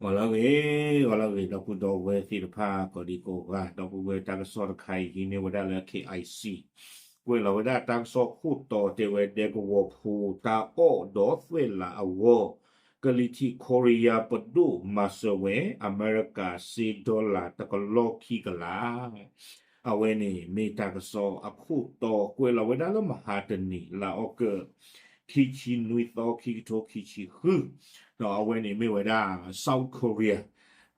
ဂီၤလၢအဂ့ၤ, ဂီၤလၢအဂ့ၤ ဒီပုၢ်ဒီဝဲၢ်သ့ၣ်တဖၣ် ကိးဒံကိးဂၤ, ဒီပုၢ်ဝဲၢ်တၢ်ကစီၣ်တခါအံၤ ဟံးန့ၢ်ဝဲဒၣ်လၢ K I C, ကွဲးလီၤဝဲဒၣ်တၢ်ကစီၣ်ခိၣ်တီတဲဝဲ ဒဲကဝီၤဖိတၢ်အီၣ်ဒီးသွဲၣ်လးအဂီၢ်, ကလံၤထံး ခိရံယါပဒိၣ်မၤစၢၤဝဲ အမဲရကၤစ့ဒီလၣ်တကလီၢ်ခံကလး အဝဲန့ၣ်မ့ၢ်တၢ်ကစီၣ်အခိၣ်တီ ကွဲးလီၤဝဲဒၣ်လၢမဟါတနံၤ လါအီကူး ခံဆံနွံသီ ခံကထိခံဆံဃု, ဒီးအဝဲန့ၣ်မ့ၢ်ဝဲဒၣ် South Korea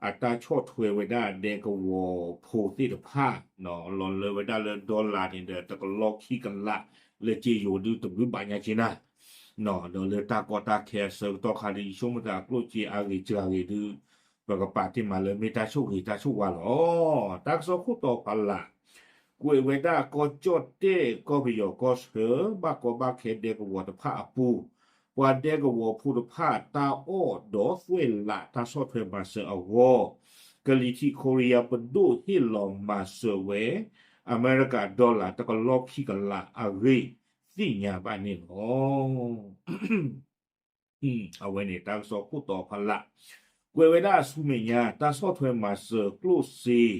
အတၢ်ဆီၣ်ထွဲဝဲဒၣ်ဒဲကဝီၤဖိသ့ၣ်တဖၣ် လီၤလၢဝဲဒၣ်လၢဒီလၣ်န့ၣ်ဒီး တကလီၢ်ခံကလး လၢက့ယိၤဒုတဘျုးဘၣ်ညါက့နၤ ဒီးလၢတၢ်ကီတၢ်ခဲအဆၢကတီၢ်ခါဒု ယဆိကမိၣ်သးကျိၣ်စ့အဂ့ၤစှၤဂ့ၤဒု ပကပာ်တ့ၢ်မးလၢမ့ၢ်တၢ်ဆိၣ်ဂ့ၤတၢ်ဆိၣ်ဝါလီၤ. တၢ်ကစီၣ်ခိၣ်တီဖးလၢ်, ကွဲးဝဲဒၣ်ကီၢ်ကၠီၣ်တဲၣ် ကီၢ်ပယီၤကီၢ်ဆၢ ဘၣ်ကီဘၣ်ခဲဒဲကဝီၤတဖၣ်အပူၤ, ပှၤဒဲကဝီၤဖိတဖၣ် တၢ်အီၣ်ဒီးသွဲၣ်လးတၢ်ဆီၣ်ထွဲမၤစၢၤအဂီၢ်, ကလံၤထံး ခိရံယါပဒိၣ်ဟ့ၣ်လီၤမၤစၢၤဝဲ အမဲရကၤဒီလၣ်တကလီၢ်ခံကလးအဂ့ၢ် သ့ၣ်ညါဘၣ်န့ၣ်လီၤ. အဝဲန့ၣ်တၢ်ကစီၣ်ခိၣ်တီဖးလၢ်, ကွဲးဝဲဒၣ်ဆူမဲာ်ညါ တၢ်ဆီၣ်ထွဲမၤစၢၤကျိၣ်စ့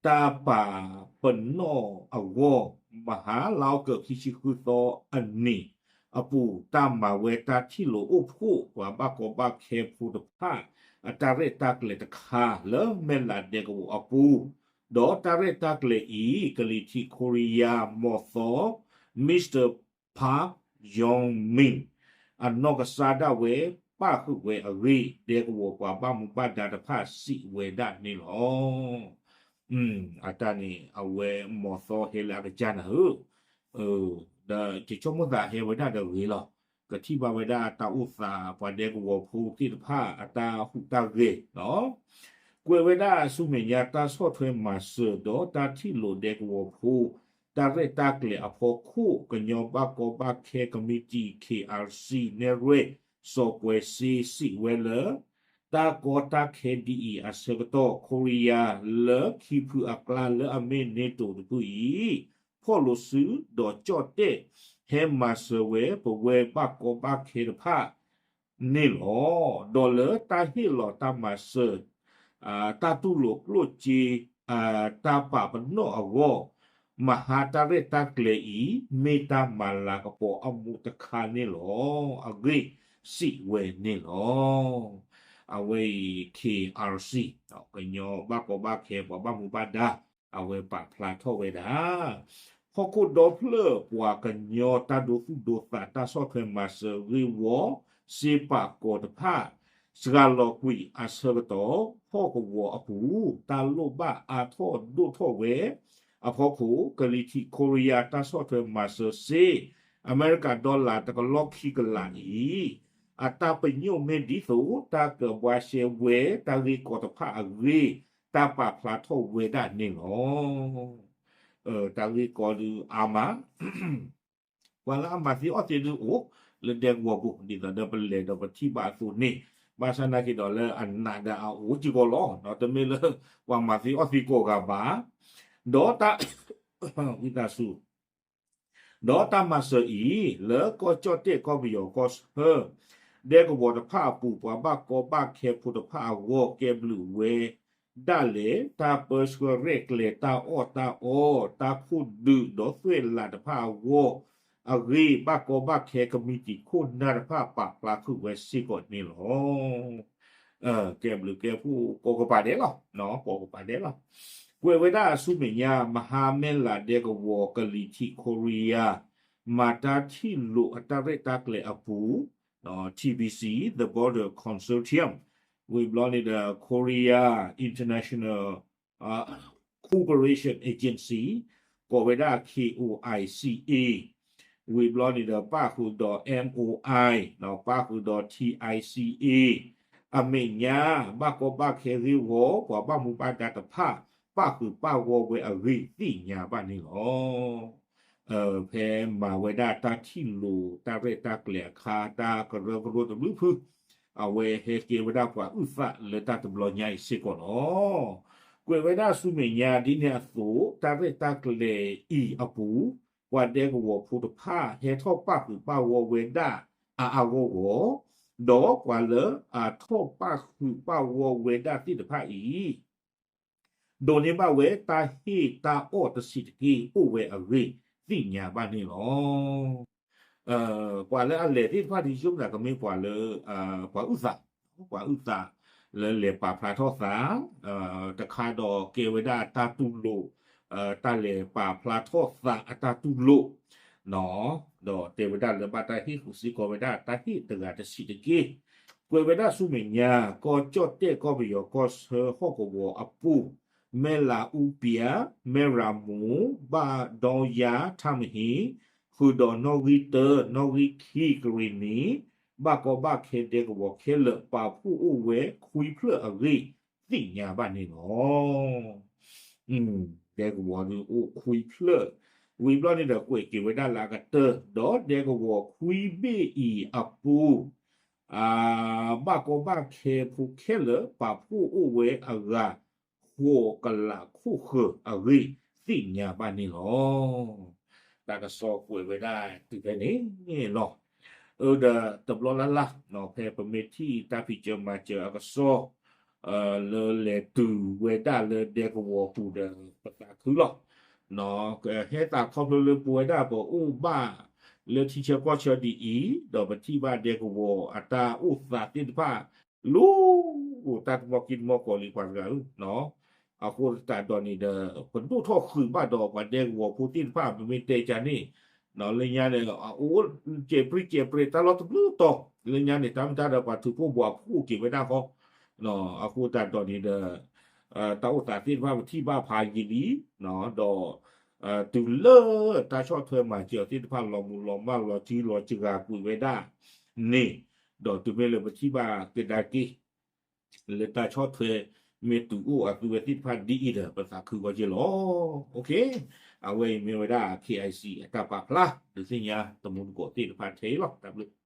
တၢ်ပာ်ပနီၣ်အဂီၢ် မဟါလါအီကူး ခံဆံဃုသီအနံၤအပူၤ တၢ်မၤဝဲတၢ်ထံၣ်လိာ်အိၣ်ဖှိၣ် ပှၤဘၣ်ကီဘၣ်ခဲဖိတဖၣ် အတၢ်ရဲၣ်တၢ်ကျဲၤတခါ လၢမဲၢ်လးဒဲကဝီၤအပူၤ, ဒီးတၢ်ရဲၣ်တၢ်ကျဲၤအံၤ ကလံၤထံး ခိရံယါ မီၢ်သီ Mister Park Yong Min အနီၢ်ကစၢ်ဒၣ်ဝဲ ပၣ်ဃုာ်ဝဲအဂ့ၢ် ဒဲကဝီၤပှၤဘၣ်မူဘၣ်ဒါတဖၣ်စံးဝဲဒၣ်န့ၣ်လီၤ. အတၢ်န့ၣ် အဝဲမီၢ်သီဟဲလၢအကစၢ်နၤဧၢ, ဒီးယဆိကမိၣ်သးဟဲဝဲဒၣ်ဒီးဂ့ၤလီၤ. ကထံၣ်ဘၣ်ဝဲဒၣ်တၢ်အိၣ်သး ပှၤဒဲကဝီၤဖိသ့ၣ်တဖၣ် အတၢ်ဟူးတၢ်ဂဲၤလီၤ. ကွဲးဝဲဒၣ်ဆူမဲာ်ညါ တၢ်ဆီၣ်ထွဲမၤစၢၤ ဒီးတၢ်ထံၣ်လိာ်ဒဲကဝီၤဖိ တၢ်ရဲၣ်တၢ်ကျဲၤအဖီခိၣ် ကညီဘၣ်ကီဘၣ်ခဲကမံးတံာ် K R C နဲၣ်ရွဲၣ် စီၤပှဲၤစ့ စံးဝဲလၢ တၢ်ကီတၢ်ခဲဒ်အံၤအဆၢကတီၢ် ခိရံယါလၢခံဖုအကျါလၢအမ့ၢ်NATOတဖုအံၤ ဖီၣ်လိာ်စု ဒီးကၠီၣ်တဲၣ် ဟဲမၤစၢၤဝဲ ပဝဲဘၣ်ကီဘၣ်ခဲတဖၣ် န့ၣ်လီၤ. ဒီးလၢတၢ်ဟ့ၣ်လီၤတၢ်မၤစၢၤ တၢ်တူၢ်လိာ်ကျိၣ်စ့ တၢ်ပာ်ပနီၣ်အဂီၢ် မဟါတၢ်ရဲၣ်တၢ်ကျဲၤအံၤ မ့ၢ်တၢ်မၤလၤကပီၤအမူးတခါန့ၣ်လီၤ. အဂ့ၢ်စံးဝဲန့ၣ်လီၤ. အဝဲအံၤ K R C ကညီဘၣ်ကီဘၣ်ခဲ ပှၤဘၣ်မူဘၣ်ဒါ အဝဲပာ်ဖျါထီၣ်ဝဲဒၣ် ဟီၣ်ခိၣ်ဒီဖျၢၣ်ပှၤကညီတၢ်ဒိသူၣ်ဒိသး တၢ်ဆီၣ်ထွဲမၤစၢၤဂ့ၢ်ဝီ စ့ပာ်ကီၤတဖၣ် စှၤလီၤကွံာ်အဆၢကတီၢ် ဟီၣ်ကဝီၤအပူၤ တၢ်လိၣ်ဘၣ်အါထီၣ်ဒိၣ်ထီၣ်ဝဲအဖီခိၣ် ကလံၤထံး ခိရံယါ တၢ်ဆီၣ်ထွဲမၤစၢၤစ့ အမဲရကၤဒီလၣ်တကလီၢ်ခံကလးအံၤ အတၢ်ပညိၣ်မ့ၢ်ဒ်သိး တၢ်ကဘှါရှဲဝဲ တၢ်ဂ့ၢ်ကီတဖၣ်အဂ့ၢ် တၢ်ပာ်ဖျါထီၣ်ဝဲဒၣ်န့ၣ်လီၤ. တၢ်ဂ့ၢ်ကီဒုးအါမး ပှၤလၢအမၤသ့အီၣ်သ့ဒုးအိၣ် လၢဒဲကဝီၤပူၤ ဒ်သိးဒီးပလဲၤဒီးပထံၣ်ဘၣ်အသိးန့ၣ် ဘၣ်ဆၣ်နာ်က့ဒီးလၢအနးဒီးအအိၣ်စ့ၢ်ကီးလီၤ. တမ့ၢ်လၢ ပှၤမၤသ့အီၣ်သ့ကိးဂၤဘၣ်. ဒီးတၢ် ဝံသးစူၤ ဒီးတၢ်မၤစၢၤအံၤ လၢကီၢ်ကၠီၣ်တဲၣ် ကီၢ်ပယီၤကီၢ်ဆၢ ဒဲကဝီၤတဖၣ်အပူၤ ပှၤဘၣ်ကီဘၣ်ခဲဖိတဖၣ်အဂီၢ် ကဲဘျုးဝဲဒၣ်လဲာ် တၢ်ပၢဆှၢရဲၣ်ကျဲၤ တၢ်အီၣ်တၢ်အီ တၢ်ခိၣ်ဒုး ဒီးသွဲၣ်လးတဖၣ်အဂီၢ်အဂ့ၢ် ဘၣ်ကီဘၣ်ခဲကမံးတံာ်ခိၣ်နၢ်တဖၣ် ပာ်ဖျါဃုာ်ဝဲစ့ၢ်ကီးန့ၣ်လီၤ. ကဲဘျုးကဲဖှိၣ်ကိးကပၤဒဲးလီၤ. ကိးကပၤဒဲးလီၤ. ကွဲးဝဲဒၣ်ဆူမဲာ်ညါ မဟါမဲၢ်လးဒဲကဝီၤ ကလံၤထံး ခိရံယါ မၤတၢ်ထံၣ်လိာ်အတၢ်ရဲၣ်တၢ်ကျဲၤအပူၤ T B C, The Border Consortium, ဝံၤဘျီန့ၣ်ဒီး Korea International Cooperation Agency, ကိးဝဲဒၣ် K O I C A, ဝံၤဘျီန့ၣ်ဒီး ပၣ်ဃုာ်ဒီး M O I, ပၣ်ဃုာ်ဒီး T I C A, အမဲာ်ညါ ဘၣ်ကီဘၣ်ခဲဂ့ၢ်ဝီ ပှၤဘၣ်မူဘၣ်ဒါတဖၣ် ပၣ်ဃုာ်ပၣ်ဂီၢ်ဝဲအဂ့ၢ်သ့ၣ်ညါဘၣ်န့ၣ်လီၤ. ဖဲမၤဝဲဒၣ်တၢ်ထံၣ်လိာ် တၢ်ရဲၣ်တၢ်ကျဲၤအခါ တၢ်ကရၢကရိတဘျုးဖု အဝဲဟဲကဲဝဲဒၣ်ပှၤအုၣ်သးလၢတၢ်တဘျီညါအံၤစ့ၢ်ကီးလီၤ. ကွဲးဝဲဒၣ်ဆူမဲာ်ညါဒ်န့ၣ်အသိး တၢ်ရဲၣ်တၢ်ကျဲၤအံၤအပူၤ ပှၤဒဲကဝီၤဖိတဖၣ် ဟဲထီၣ်ပၣ်ဃုာ်ပၣ်ဂီၢ်ဝဲဒၣ်အါအါဂီၢ်ဂီၢ် ဒီးပှၤလၢအထီၣ်ပၣ်ဃုာ်ပၣ်ဂီၢ်ဝဲဒၣ်သ့ၣ်တဖၣ်အံၤ ဒိးန့ၢ်ဘၣ်ဝဲတၢ်ဟ့ၣ်တၢ်အီၣ်တဆံးတက့ၢ် အိၣ်ဝဲအဂ့ၢ် သ့ၣ်ညါဘၣ်န့ၣ်လီၤ. ပှၤလၢအလဲၤသ့ၣ်တဖၣ်ဒ်ယိၣ်မနၤကမ့ၢ်ပှၤလၢ ပှၤအုၣ်သး, ပှၤအုၣ်သးလၢလဲၤပာ်ဖျါထီၣ်သး တခါဒီးကဲဝဲဒၣ်တၢ်တူၢ်လိာ် တၢ်လဲၤပာ်ဖျါထီၣ်သးအတၢ်တူၢ်လိာ် ဒီးတဲဝဲဒၣ်လၢဘၣ်တၢ်ဟ့ၣ်ဃုာ်စ့ၢ်ကီးဝဲဒၣ်တၢ်ဟ့ၣ်တဂၤတဆံးတက့ၢ်. ကွဲးဝဲဒၣ်ဆူမဲာ်ညါ ကီၢ်ကၠီၣ်တဲၣ်ကီၢ်ပယီၤကီၢ်ဆၢဟီၣ်ကဝီၤအပူၤ မဲၢ်လးအူပျၤ မဲၢ်ရၤမူ ဘၣ်ဒီယါ ထၣ်မဟ့ ဃုာ်ဒီးနီၣ်ဂံၢ်တၢ နီၣ်ဂံၢ်ခံကရ့ၣ်နံၣ် ဘၣ်ကီဘၣ်ခဲဒဲကဝီၤခဲလၢာ် ပာ်ဖှိၣ်အိၣ်ဝဲခွံဖျၢၣ်အဂ့ၢ် သ့ၣ်ညါဘၣ်န့ၣ်လီၤ. ဒဲကဝီၤဒုးအိၣ်ခွံဖျၢၣ်, ဝံၤဘျီန့ၣ်ဒီးကွဲးက့ၤဝဲဒၣ်လၢအကတၢၢ် ဒီးဒဲကဝီၤခွံဘ့ၣ်အံၤအပူၤ ဘၣ်ကီဘၣ်ခဲဖိခဲလၢာ် ပာ်ဖှိၣ်အိၣ်ဝဲအဂၤ ဃိးကလးခိၣ်ဃၢၤအဂ့ၢ် သ့ၣ်ညါဘၣ်န့ၣ်လီၤ. တၢ်ကစီၣ်ကွဲးဝဲဒၣ်တုၤဖဲန့ၣ်လီၤ. အၢ ဒီးတဘျီလၢ်လၢ် ဖဲပမ့ၢ်ထံၣ်တၢ်ဖံးစၢၤမၤစၢၤအကစီၣ် လၢလဲၤတုၤဝဲဒၣ်လၢဒဲကဝီၤပူၤဒီး ပသးခုလီၤ. ဟဲသးခီဖျိလၢပဝဲဒၣ်ပအိၣ်ဘၣ်လၢထံဆၢကီၢ်ဆၢဒ်အံၤ ဒီးပထံၣ်ဘၣ်ဒဲကဝီၤအတၢ်အိၣ်သးသ့ၣ်တဖၣ် လၢတၢ်တမီၢ်ကံၢ်တမီၢ်ကီၢ်လံပှၤတဂၤဧၢ, အဃိသတးဒီးန့ၣ်ဒီး ပဒိၣ်ထီၣ်ဃုာ်ဘၣ်ဒီးပှၤဒဲကဝီၤဖိသ့ၣ်တဖၣ် ပမ့ၢ်တဲကန့ၣ် လၢညါန့ၣ် အအိၣ်ကဲးပြံကဲးပြဲးတၢ်လီၢ်တဘျုးတီၤ လၢညါန့ၣ် တၢ်မ့ၢ်တၢ်ဒီးပှၤထုးဖှိၣ်ဘှီးဖှိၣ်က့ၤဝဲဒၣ်ဃီ, အဃိသတးဒီးန့ၣ်ဒီး တၢ်အိၣ်သးသ့ၣ်တဖၣ်ပထံၣ်ဘၣ်ဖးယံာ်လံ, ဒီး တုၤလၢတၢ်ဆီၣ်ထွဲမၤစၢၤသ့ၣ်တဖၣ်လီၤမူၤလီၤမၢ်လီၤစုလီၤစှၤကွံာ်ဝဲဒၣ်န့ၣ်, ဒီးတုၤမ့ၢ်လၢပထံၣ်ဘၣ်ကဒါက့ၤ လၢတၢ်ဆီၣ်ထွဲမ့ၢ်တုၤအိၣ်အသုဝဲသ့ၣ်တဖၣ်ဒ်အံၤဒီး ပသးခုဂီၢ်က့ၤလီၤ. အဝဲအံၤမ့ၢ်ဝဲဒၣ် KIC အတၢ်ပာ်ဖျါ ဒုးသ့ၣ်ညါတမူတကိးသ့ၣ်တဖၣ်ထဲအံၤလီၤ. တၢ်ဘျုး